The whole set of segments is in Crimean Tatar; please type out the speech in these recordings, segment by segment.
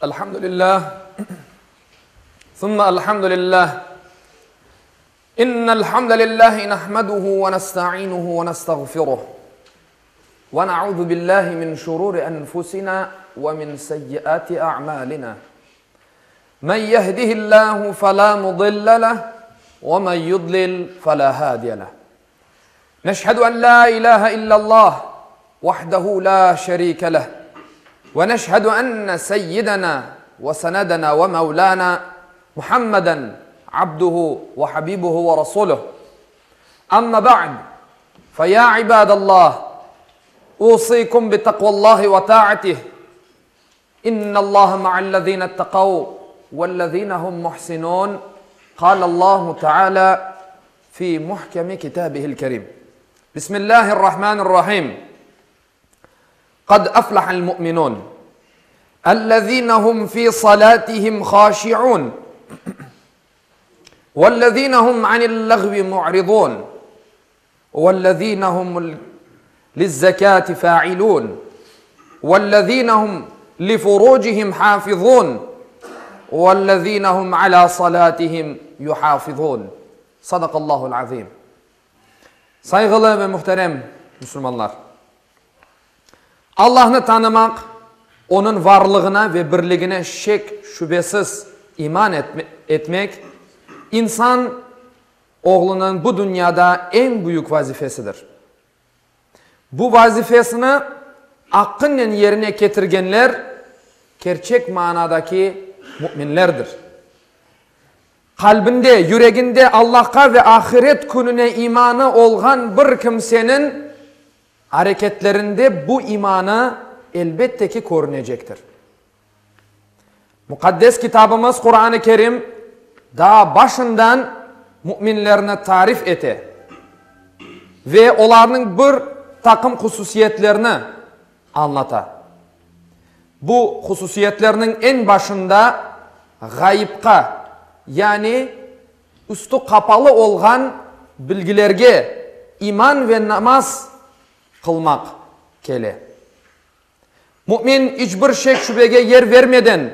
الحمد لله ثم الحمد لله إن الحمد لله نحمده ونستعينه ونستغفره ونعوذ بالله من شرور أنفسنا ومن سيئات أعمالنا من يهده الله فلا مضل له ومن يضلل فلا هادي له نشهد أن لا إله إلا الله وحده لا شريك له ونشهد أن سيدنا وسندنا ومولانا محمدا عبده وحبيبه ورسوله أما بعد فيا عباد الله أوصيكم بتقوى الله وطاعته إن الله مع الذين اتقوا والذين هم محسنون قال الله تعالى في محكم كتابه الكريم بسم الله الرحمن الرحيم قد أفلح المؤمنون الذين هم في صلاتهم خاشعون والذين هم عن اللغو معرضون والذين هم للزكاة فاعلون والذين هم لفروجهم حافظون والذين هم على صلاتهم يحافظون صدق الله العظيم Sayğılı ve muhterem musulmanlar! Allahnı tanımaq, Onıñ varlığına ve birligine şek-şübesiz iman etmek, insan oğlunıñ bu dünyada eñ büyük vazifesidir. Bu vazifesini aqqınen yerine ketirgenler kerçek manadaki müminlerdir. Qalbinde, yüreginde Allahqa ve ahiret kününe imanı olğan bir kimseniñ areketlerinde bu imanı elbette ki körünecektir. Muqaddes kitabımız Quran-ı Kerim daa başından müminlerni tarif ete ve olarnıñ bir taqım hususiyetlerini añlata. Bu hususiyetlerniñ eñ başında ğayıpqa, yani üstü qapalı olğan bilgilerge iman ve namaz qılmaq kele. Mümin iç bir şek-şübege yer vermeden,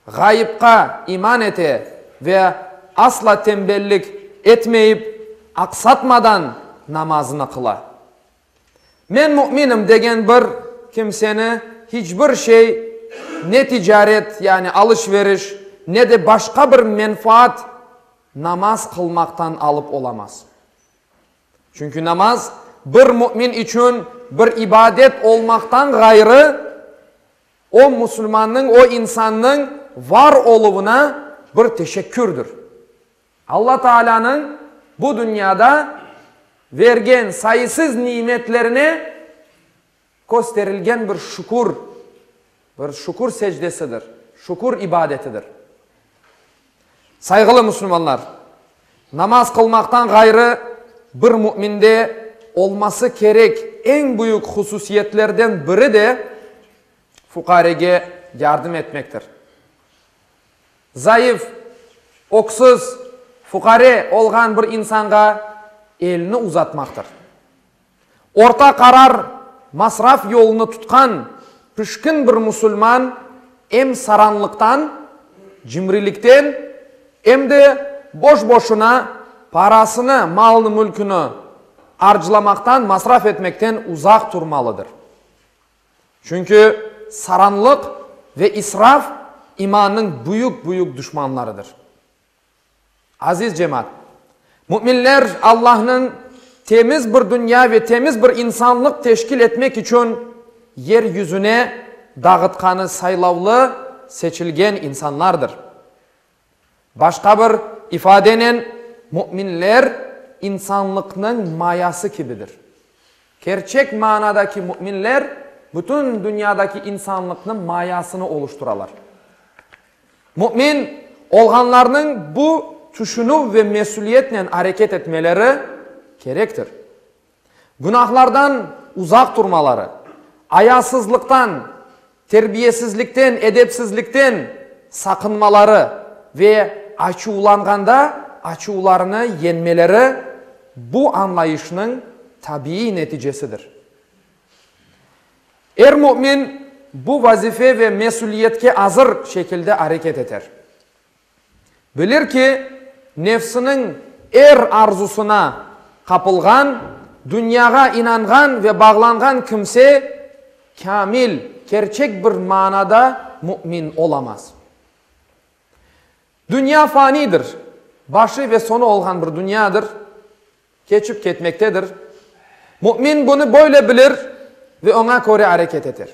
ğayıpqa iman ete ve asla tembellik etmeyip, aqsatmadan namazını qıla. Men müminim degen bir kimseni hiç bir şey, ne ticaret, yani alış-veriş, ne de başqa bir menfaat namaz qılmaqtan alıp olamaz. Çünki namaz bir mümin içün bir ibadet olmaqtan ğayrı, o musulmannıñ, o insannıñ var oluvına bir teşekkürdir. Alla Taalânıñ bu dünyada vergen sayısız nimetlerine kösterilgen bir şükür, bir şükür secdesidir, şükür ibadetidir. Sayğılı musulmanlar, namaz qılmaqtan ğayrı bir müminde olması kerek eñ büyük hususiyetlerden biri de fuqarege yardım etmektir. Zayıf, öksüz, fuqare olğan bir insanğa elni uzatmaqtır. Orta qarar masraf yolunı tutqan pişkin bir musulman em saranlıqtan, cimrilikten, em de boş-boşuna parasını, malını-mülküni arclamaqtan, masraf etmekten uzaq turmalıdır. Çünki saranlıq ve israf imannıñ büyük-büyük duşmanlarıdır. Aziz cemaat! Müminler Allahnıñ temiz bir dünya ve temiz bir insanlıq teşkil etmek içün yer yüzüne dağıtqanı saylavlı, seçilgen insanlardır. Başqa bir ifadenen, müminler insanlıqnıñ mayası kibidir. Kerçek manadaki müminler bütün dünyadaki insanlıqnıñ mayasını oluşturalar. Mümin olğanlarnıñ bu tüşünüv ve mesüliyetnen areket etmeleri kerektir. Günahlardan uzaq turmaları, ayasızlıqtan, terbiyesizlikten, edepsizlikten saqınmaları ve açuvlanğanda açuvlarını yeñmeleri bu añlayışnıñ tabiiy neticesidir. Er mümin. bu vazife ve mesüliyetke azır şekilde areket eter. Bilir ki, nefsiniñ er arzusına qapılğan, dünyağa inanğan ve bağlanğan kimse kâmil, kerçek bir manada mümin olamaz. Dünya fanidir, başı ve soñu olğan bir dünyadır, keçip ketmektedir. Mümin bunı böyle bilir ve oña köre areket eter.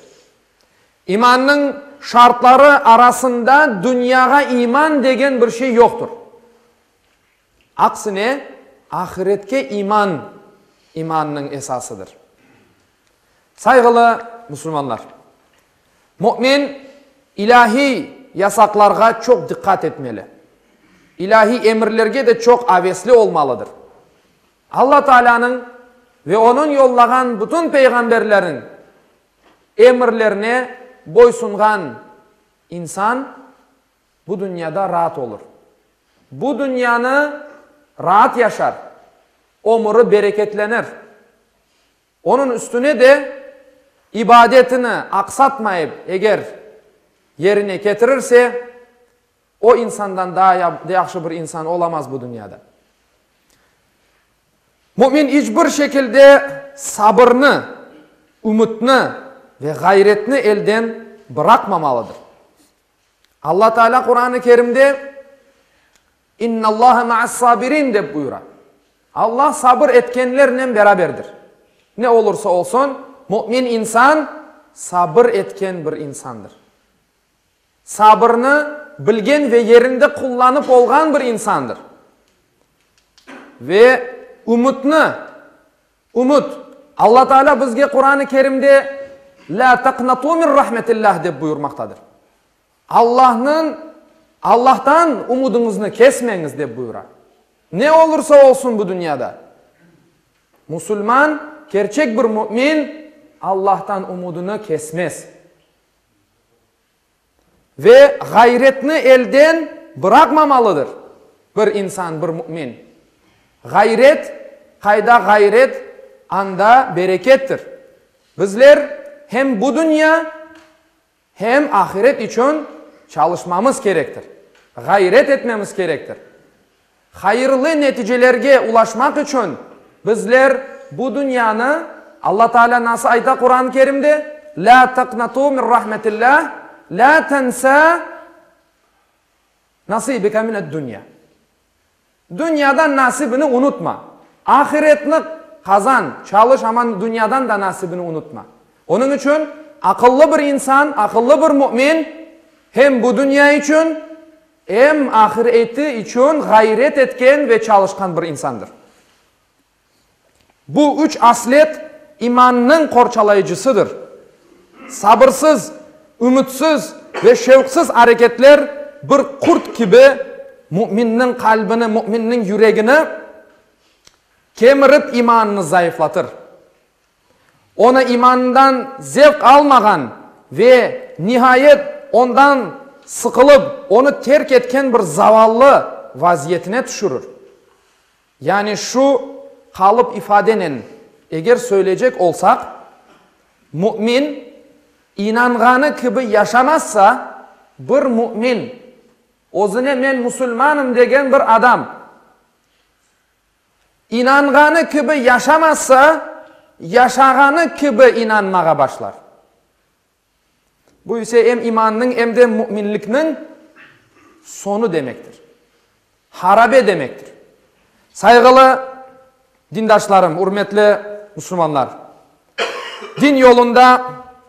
İmannıñ şartları arasında dünyağa iman degen bir şey yoqtır. Aksine, ahiretke iman imannıñ esasıdır. Sayğılı musulmanlar! Mümin ilâhiy yasaqlarğa çoq diqqat etmeli. İlâhiy emirlerge de çoq avesli olmalıdır. Alla Taalânıñ ve Onıñ yollağan bütün peyğamberleriñ emirlerine boysunğan insan bu dünyada raat olur. Bu dünyanı raat yaşar, ömüri bereketlenir. Onıñ üstüne de ibadetini aqsatmayıp eger yerine ketirirse, o insandan daa yahşı bir insan olamaz bu dünyada. Mümin iç bir şekilde sabırnı, ümütni ve ğayretni elden bıraqmamalıdır. Alla Teala Quran-ı Kerimde, İnnallaha ma'as-sabirin dep buyura. Alla sabır etkenlernen beraberdir. Ne olursa olsun, mümin insan sabır etken bir insandır. Sabırnı bilgen ve yerinde qullanıp olğan bir insandır. Ve ümütni, ümüt, Alla Teala bizge Quran-ı Kerimde, Lâ taqnatû min rahmetillâh dep buyurmaqtadır. Allahnıñ, Allahtan umudıñıznı kesmeñiz, dep buyura. Ne olursa olsun bu dünyada, musulman, kerçek bir mümin Allahtan umudını kesmez. Ve ğayretni elden bıraqmamalıdır bir insan, bir mümin. Ğayret, qayda ğayret, anda berekettir. Bizler hem bu dünya, Hem ahiret içün çalışmamız kerektir, ğayret etmemiz kerektir. Hayırlı neticelerge ulaşmaq içün bizler bu dünyanı, Alla Teala nasıl ayta Quran-ı Kerimde, Lâ taqnatû min rahmetillâh, lâ tensâ nasibeke mined-dünya. Dünyadan nasibini unutma. Ahiretni qazan, çalış, amma dünyadan da nasibini unutma. Onıñ içün aqıllı bir insan, aqıllı bir mümin hem bu dünya içün, em ahireti içün ğayret etken ve çalışqan bir insandır. Bu üç aslet imannıñ qorçalayıcısıdır. Sabırsız, ümütsiz ve şevqsız areketler bir qurt kibi müminniñ qalbini, müminniñ yüregini kemirip imanını zayıflatır. Onı imanından zevq almağan ve nihayet ondan sıqılıp onı terk etken bir zavallı vaziyetine tüşürir. Yani şu qalıp ifadenen eger söyleycek olsaq, mümin inanğanı kibi yaşamazsa, bir mümin, özüne men musulmanım degen bir adam, inanğanı kibi yaşamazsa, yaşağanı kibi inanmağa başlar. Bu ise em imannıñ, em de müminlikniñ soñu demektir. Harabe demektir. Sayğılı dindaşlarım, ürmetli musulmanlar! Din yolunda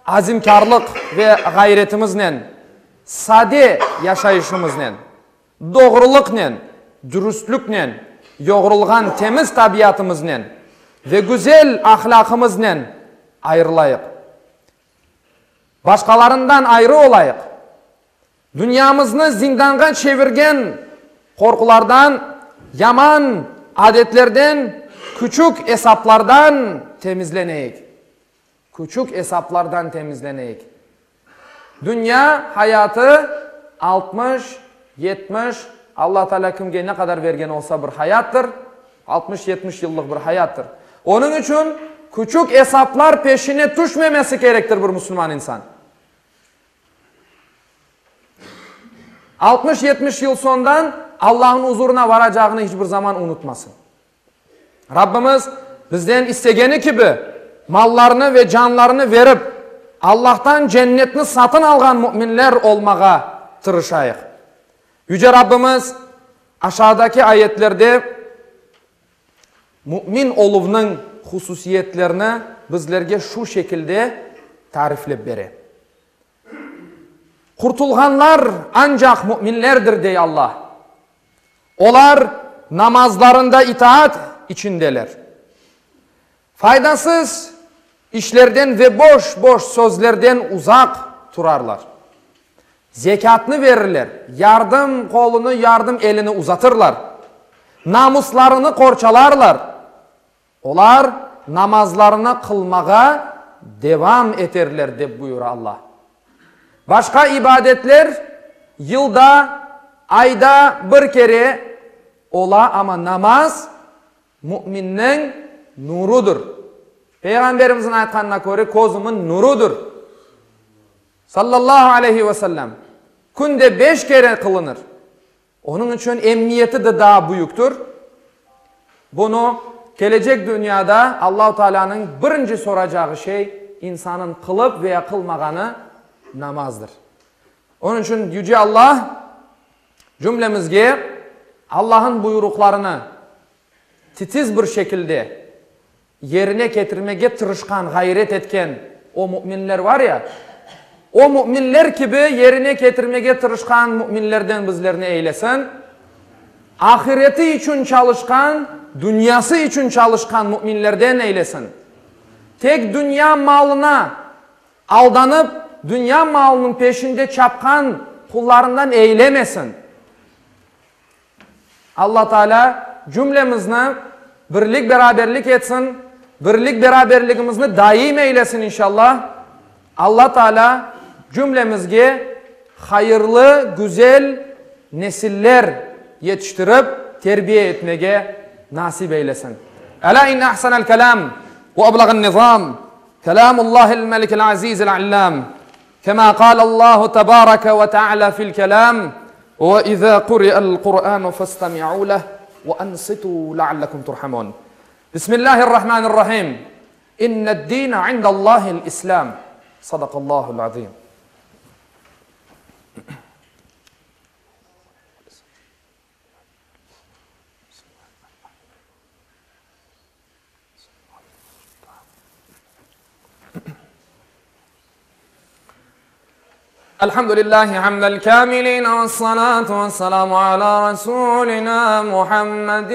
azimkârlıq ve ğayretimiznen, sade yaşayışımıznen, doğrulıqnen, dürüstliknen yoğrulğan temiz tabiatımıznen ve güzel ahlâqımıznen ayırılayıq. Başqalarından ayrı olayıq. Dünyamıznı zindanğa çevirgen qorqulardan, yaman adetlerden, küçük esaplardan temizleneyik. Küçük esaplardan temizleneyik. Dünya hayatı 60, 70, Alla Teala kimge ne qadar bergen olsa bir hayattır, 60-70 yıllıq bir hayattır. Onıñ içün küçük esaplar peşine tüşmemesi kerektir bir musulman insan. Altmış-yetmiş yıl soñdan Allahnıñ uzurına varacağını hiç bir zaman unutmasın. Rabbimiz bizden istegeni kibi mallarını ve canlarını verip, Allahtan cennetni satın alğan müminler olmağa tırışayıq. Yüce Rabbimiz aşağıdaki ayetlerde mümin oluvnıñ hususiyetlerini bizlerge şu şekilde tariflep bere. Qurtulğanlar ancaq müminlerdir, dey Allah. Olar namazlarında itaat içindeler. Faydasız işlerden ve boş-boş sözlerden uzaq turarlar. Zekâtnı verirler, yardım qolunı, yardım elini uzatırlar. Namuslarını qorçalarlar. Olar namazlarını qılmağa devam eterler, dep buyura Alla. Başqa ibadetler yılda, ayda bir kere ola, amma namaz müminniñ nurudır. Peyğamberimizniñ aytqanına köre, közümiñ nurudır. Sallallahu aleyhi ve sellem. Künde beş kere qılınır. Onıñ içün emniyeti de daa büyüktir. Bunı kelecek dünyada Allahu Tealânıñ birinci soracağı şey, insanıñ qılıp veya qılmağanı namazdır. Onıñ içün Yüce Allah cümlemizge Allah'ın buyruqlarını titiz bir şekilde yerine ketirmege tırışqan, ğayret etken o müminler var ya, o müminler kibi yerine ketirmege tırışqan müminlerden bizlerni eylesin, ahireti içün çalışqan, dünyası içün çalışqan müminlerden eylesin. Tek dünya malına aldanıp, dünya malınıñ peşinde çapqan qullarından eylemesin. Alla Teala cümlemizni birlik-beraberlik etsin, birlik-beraberligimizni daim eylesin inşallah. Alla Teala cümlemizge hayırlı, güzel nesiller yetiştirip, terbiye etmege nasip eylesin. Elâ inne ahsenel kelâm ve eblağen nizâm kelâmullâhil melikil azîzil allâm. Kema qâlallahu tebâreke ve teâlâ fil kelâm, Ve izâ quri'el Qur'ânu festemi'û leh ve ansitû leallekum turhamûn. Bismillâhirrahmânirrahîm. İnned-dîne indallâhil İslâm. Sadakallâhul azîm. الحمد لله حمد الكاملين والصلاة والسلام على رسولنا محمد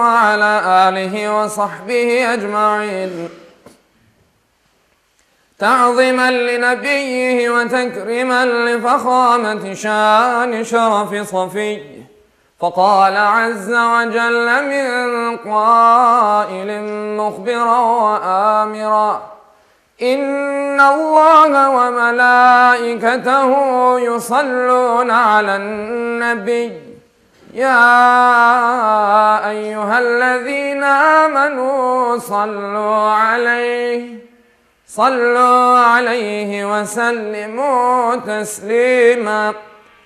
وعلى آله وصحبه أجمعين تعظيما لنبيه وتكريما لفخامة شان شرف صفيه فقال عز وجل من قائل مخبرا وآمرا إن الله وملائكته يصلون على النبي يا أيها الذين آمنوا صلوا عليه صلوا عليه وسلموا تسليما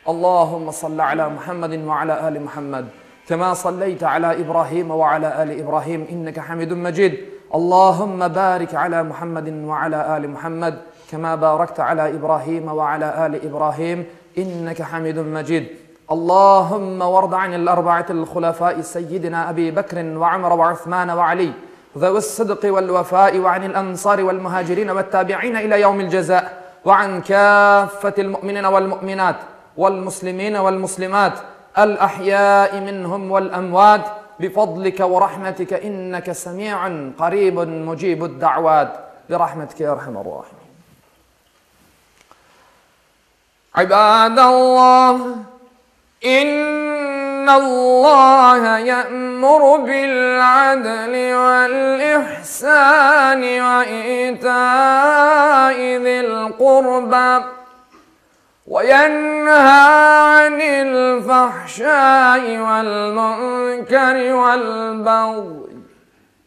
اللهم صل على محمد وعلى آل محمد كما صليت على إبراهيم وعلى آل إبراهيم إنك حميد مجيد اللهم بارك على محمد وعلى آل محمد كما باركت على إبراهيم وعلى آل إبراهيم إنك حميد مجيد اللهم وارض عن الأربعة الخلفاء سيدنا أبي بكر وعمر وعثمان وعلي ذوي الصدق والوفاء وعن الأنصار والمهاجرين والتابعين إلى يوم الجزاء وعن كافة المؤمنين والمؤمنات والمسلمين والمسلمات الأحياء منهم والأموات بفضلك ورحمتك إنك سميع قريب مجيب الدعوات برحمتك يا أرحم الراحمين عباد الله إن الله يأمر بالعدل والإحسان وإيتاء ذي القربى وينهى عن الفحشاء والمنكر والبغي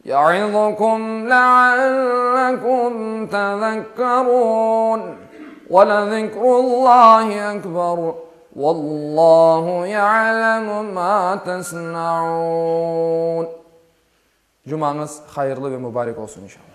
يعظكم لعلكم تذكرون ولذكر الله أكبر. Vallahu ya'lemu ma tesna'un. Cumañız hayırlı ve mübarek olsun inşallah.